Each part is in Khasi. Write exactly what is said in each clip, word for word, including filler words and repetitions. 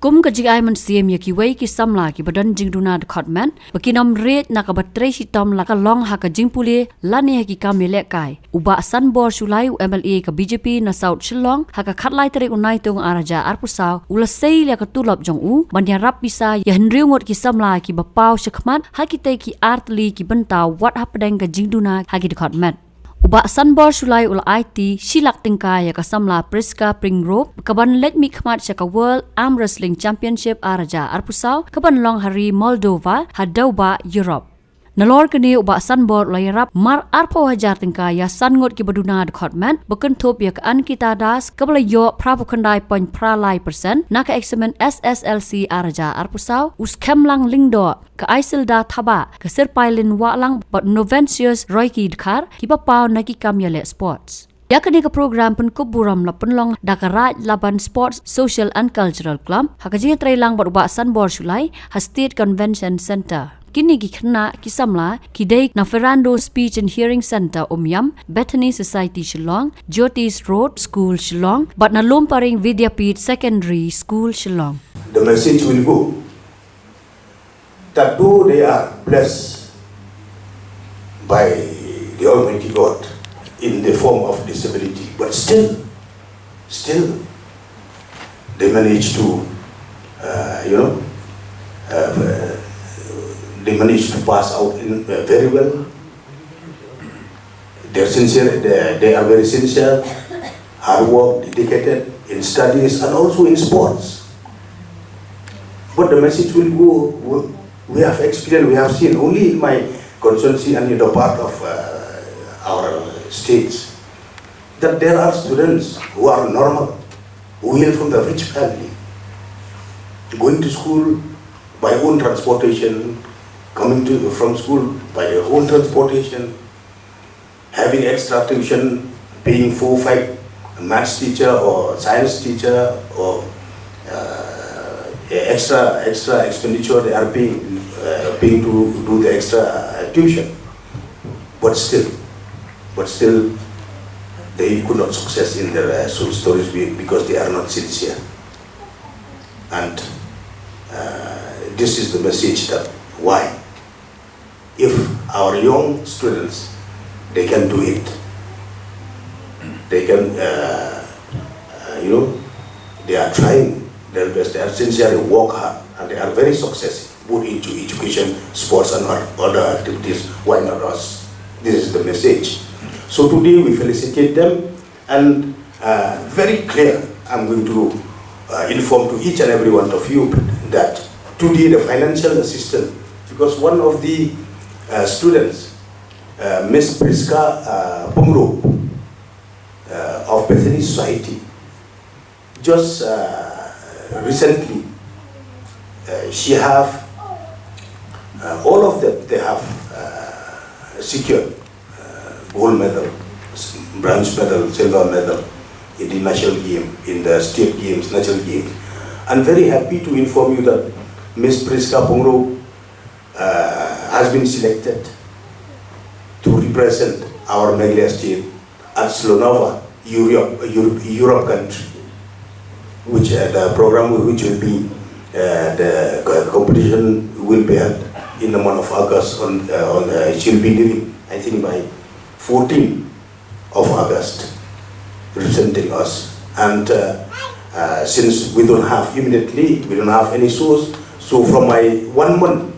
Kum ka jingai mynsiem ïa kiwei ki samla kiba don jingduna dkhot met, ba kin ym rieh na kaba trei shitom la ka long ha ka jingpule lane ha ki kam ïalehkai, u Bah Sanbor Shullai, u M L A ka B J P na South Shillong, ha ka khatlai tarik u Naitung arhajar arphew saw, u la sei ïa ka tulop jong u ban ïarap pisa ïa hynriew ngut ki samla kiba paw shakhmat ha kitei ki artylli ki bynta wat hapdeng ka jingduna ha ki dkhot met. U Bah Sanbor Shullai u la aiti shi lak tyngka ïa ka samla Prisca Pringrove kaban leit mihkhmat sha ka World Arm Wrestling Championship arhajar arphew saw kaban long ha ri Moldova ha dewbah Europe. Nalor kane u Bah Sanbor u la ïarap mar arphew hajar tyngka ïa san ngut kiba duna dkhot met, ba kynthup ïa ka Ankita Das kaba la ïoh phra phew khyndai point phra lai percent na ka eksamin S S L C arhajar arphew saw, u Skhemlang Lyngdoh, ka Iselda Thabah, ka Sirpailin Wahlang bad Noventius Royki Dkhar kiba paw na ki kam ïaleh sports. Ïa kane ka program pynkup burom la pynlong da ka Raid Laban Sports Social and Cultural Club ha ka jingïatreilang bad u Bah Sanbor Shullai ha State Convention Centre. Kine ki khynnah ki samla ki dei na Fernando Speech and Hearing Centre Umiam, Bethany Society Shillong, Jyotish Road School Shillong bad na Lumparing Vidyapith Secondary School Shillong. The message will go that though they are blessed by the Almighty God in the form of disability, but still, still, they manage to, uh, you know, uh, they manage to pass out in, uh, very well. They're sincere, they, they are very sincere, hard work, dedicated in studies and also in sports. But the message will go, we, we have experienced, we have seen only in my constituency and in the part of, uh, our states, that there are students who are normal, who hail from the rich family, going to school by own transportation, coming to, from school by their own transportation, having extra tuition, paying four, five maths teacher or science teacher or, uh, extra, extra expenditure they are paying, uh, paying to do the extra, uh, tuition. But still, but still, they could not success in their, uh, so-, stories be-, because they are not sincere. And, uh, this is the message that why, if our young students, they can do it, they can, uh, uh, you know, they are trying their best, they are sincerely work hard, and they are very successful, both into education, sports, and o-, other activities. Why not us? This is the message. So today we felicitate them, and, uh, very clear, I'm going to, uh, inform to each and every one of you that today the financial assistance, because one of the, uh, students, uh, Miss Prisca, uh, Pumro, uh, of Bethany Society, just, uh, recently, uh, she have, uh, all of them, they have, uh, secured, uh, gold medal, s-, bronze medal, silver medal in the national game, in the state games, national games. I'm very happy to inform you that Miss Prisca Pumro, uh, has been selected to represent our Meghalaya state at Slovenija, Europe, Europe, Europe country, which, uh, the program which will be, uh, the co-, competition will be held in the month of August. On, uh, on, uh, she'll be leaving, I think, by fourteen of August, representing us. And, uh, uh, since we don't have immediately, we don't have any source, so from my one month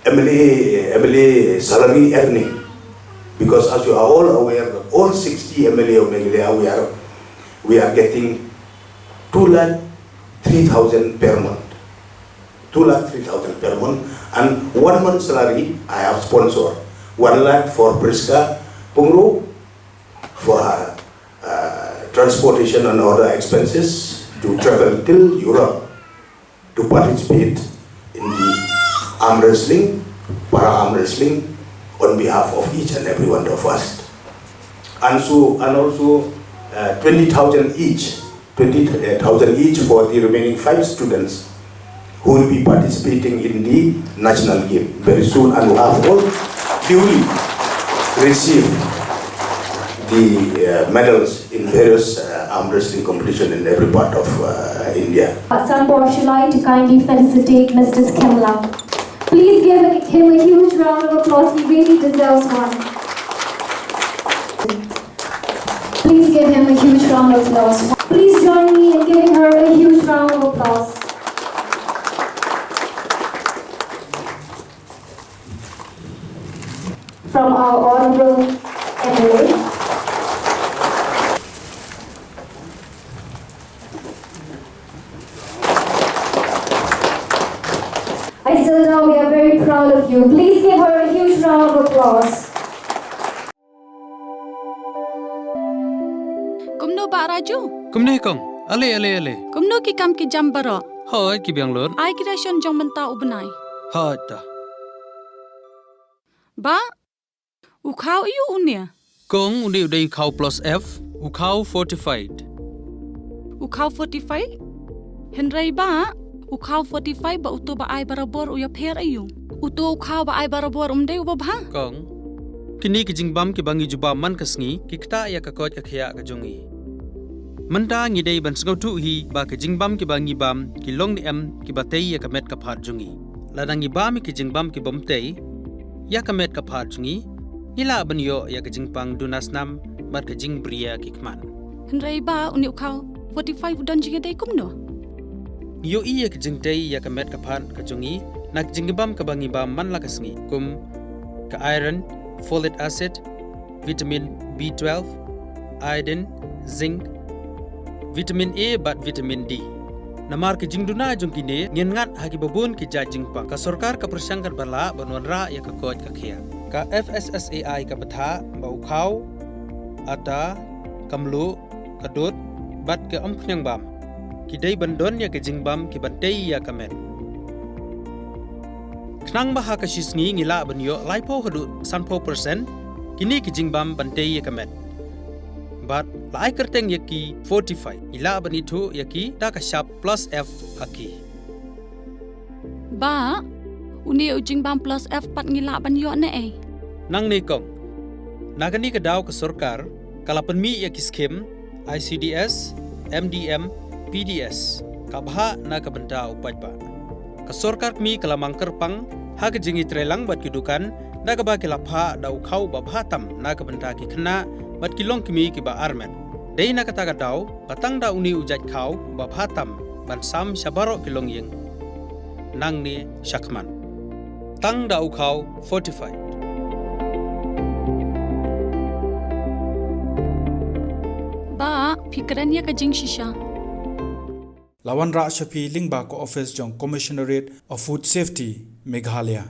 M L A, M L A salary earning, because as you are all aware that all sixty M L A of Meghalaya, we are, we are getting two lakh three thousand per month. Two lakh three thousand per month, and one month salary I have sponsored. One lakh for Prisca Pumro for her, uh, transportation and other expenses to travel till Europe to participate in the arm wrestling, para arm wrestling, on behalf of each and every one of us. And so, and also, uh, twenty thousand each, twenty thousand each for the remaining five students who will be participating in the national game very soon and who have all duly received the uh, medals in various uh, arm wrestling competition in every part of uh, India. Sanbor Shalai to kindly felicitate Missus Kemla. Please give him a huge round of applause. He really deserves one. Please give him a huge round of applause. Please join me in giving her a huge round of applause. From our honorable M L A. Iselda, we are very proud of you. Please give her a huge round of applause. Kumno Bah Raju? Kumne kong, ale ale ale. Kumno ki kam ki jam baroh? Hoi ki biang lut. Ai ki ration jong mynta u bnai. Hoi ta. Bah, u khaw aiu une? Kong, une u dei u khaw plus F, u khaw fortified. U khaw fortified? Hynrei Bah, u khaw fortified bad uto ba ai barabor u ïapher aiu? Uto u khaw ba ai barabor um dei uba bha? Kong, kine ki jingbam kiba ngi ju bam man ka sngi ki ktah ïa ka koit ka khiah ka jong ngi. Mynta ngi dei ban sngewthuh hi ba ki jingbam kiba ngi bam ki long ne em kiba tei ïa ka met ka phad jong ngi. Lada ngi bam ïa ki jingbam kibym tei ïa ka met ka phad jong ngi, ngi lah ban ïoh ïa ka jingpang duna snam bad ka jingbriew ki khmat. Hynrei Bah, une u khaw fortified u don jingïadei kumno? Ngi ïohi ïa ka jingtei ïa ka met ka phad ka jong ngi na ka jingbam kaba ngi bam man la ka sngi, kum ka iron, folic acid, vitamin B twelve, iodine, zinc, vitamin A bad vitamin D. Namar ki jingduna jong kine ngin ngat ha kiba bun ki jait jingpang. Ka sorkar ka pyrshang katba lah ban wanrah ïa ka koit ka khiah. Ka F S S A I ka bthah ba u khaw, ata, ka mluh, ka dud bad ka umphniang bam ki dei ban don ïa ki jingbam kiban tei ïa ka met. Khnang ba ha ka shi sngi ngi lah ban ïoh laiphew haduh sanphew percent kine ki jingbam ban tei ïa ka met. Bad la ai kyrteng ïa ki fortified, ngi lah ban ithuh ïa ki da ka shap plus F ha ki. Bah, une u jingbam plus F pat ngi lah ban ïoh ne ei? Nangne kong, na kane ka daw ka sorkar ka la pynmih ïa ki skim I C D S, M D M, P D S, ka bha na ka bynta u paidbah. Ka sorkar kmie ka la mang kyrpang ha ka jingïatreilang bad ki dukan da kaba ki la phah da u khaw ba bha tam na ka bynta ki khynnah bad ki longkmie kiba armet. Dei na kata ka daw ba tang da une u jait khaw ba bha tam ban sam sha baroh ki longïing nangne shakhmat. Tang da u khaw fortified. Bah, phi kren ïa ka jingshisha. La wanrah sha phi lyngba ka office jong Commissionerate of Food Safety, Meghalaya.